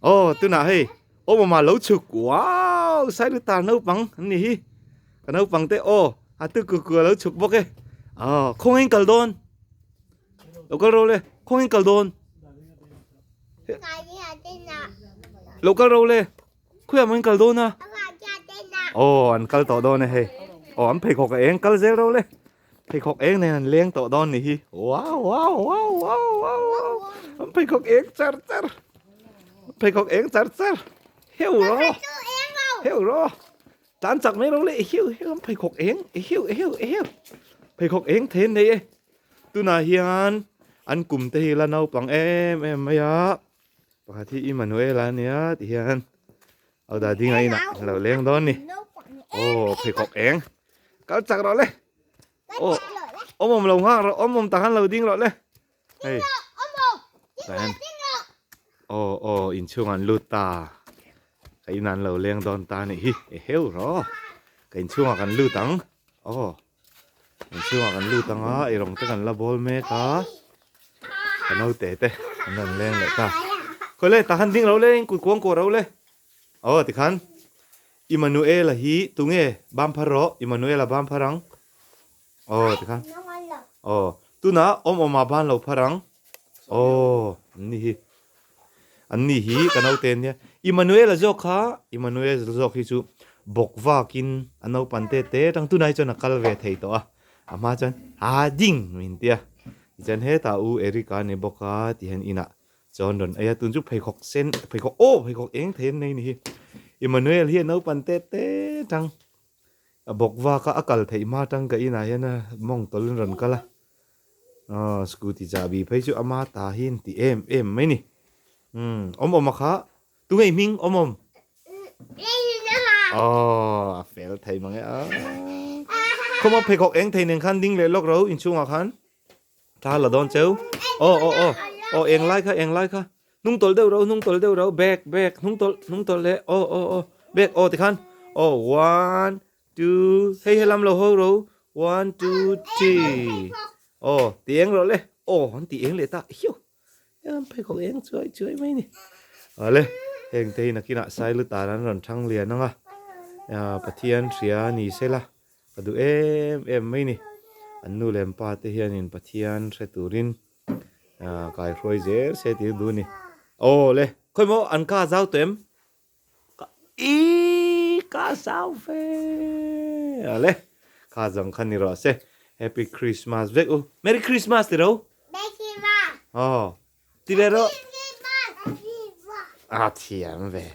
Aw tunah hei awmawma lo chhuk wow Sailutar naupang an ni hi ka naupang te aw a tu ku ku a lo chhuk bawk e aw khawngain kal dawn lo kal ro le khawngain kal dawn lo kal ro le khawiah maw in kal dawn a aw an kal tawh dawn e hei aw an pheikhawk a eng kal zel ro le. Pheikhawk eng nen an leng tawh dawn ni hi. Wow wow wow wow wow wow. An pheikhawk eng char char. Pheikhawk eng char char. Heu ro. Heu ro. Tan chak mai ro le heu heu an pheikhawk eng heu heu heu. Pheikhawk eng then nei e. Tunah hian an kum te hi la naupang em em mai a. Pakhat hi Immanuel a nia ti hian Au dah ding a inah lo leng dawn ni. Aw pheikhawk eng. Kal chak rawh le. Aw awm awm lo nghak rawh awm awm tak han lo ding rawh le. Hei. Tahan. Aw aw inchhung an lut ta. Ka inah an lo leng dawn ta nih hi. E heu rawh. Ka inchhungah kan lut ang. Aw. Inchhungah kan lut ang a, eirawng te kan la bawl mek a. Ka naute te an rawn leng leh ta. Khawi le, tah khan ding lo le, in kut kuang kuah ro le. Aw tikhan Immanuela hi tunge bam phar rawh, Immanuela bam phar ang. Aw tikhan. Aw tunah awm awma ban lo phar ang. Aw an ni hi. An ni hi ka naute ania. Immanuela zawk kha, Immanuel zawk hi chu bawk vakin a naupan te te tang tunah hi chuan a kal ve thei tawh a. A hma chuan ha ding min tia. Tichuan hetah u Eric-a a ni bawk a tihian inah chuan rawn ei a. Tun chu pheikhawk sen, pheikhawk aw pheikhawk eng thei an nei ni hi. Immanuel hi a naupan te te tang a bawk vak a, a kal theih hma tang ka inah hian a mawng tawlh in rawn kal a. Aw scooty chahbi phei chu ama ta hi an ti em em mai ni. Umm awm awm a kha tunge i hming awm awm? Aw a fel thei mang e a. Khawma pheikhawk eng thei nen khan ding leh lawk ro inchhungah khan thla la dawn cheu. Aw aw aw aw eng lai kha eng lai kha hnung tawlh deuh ro hnung tawlh deuh ro back back hnung tawlh hnung tawlh leh aw aw aw back aw tikhan aw one Two, hei helam lo ho ro, one, two, three. Aw, ti eng rawh le. Aw, an ti eng leh ta. Hiu, an pheikhawk eng chuai chuai mai ni. Awle, heng te hi nakinah Sailutar an rawn thang lian ang a. Pathian hria ni sela, ka duh em em mai ni. An nu leh an pa te hianin Pathian hre turin kaihruai zel se tih duh ni. Aw le, khawi maw an ka zau tawh em? I ka zau ve ale kha zawng kha ni rawh se happy christmas vek u merry christmas ti ro aw ti leh rawh a thiam ve.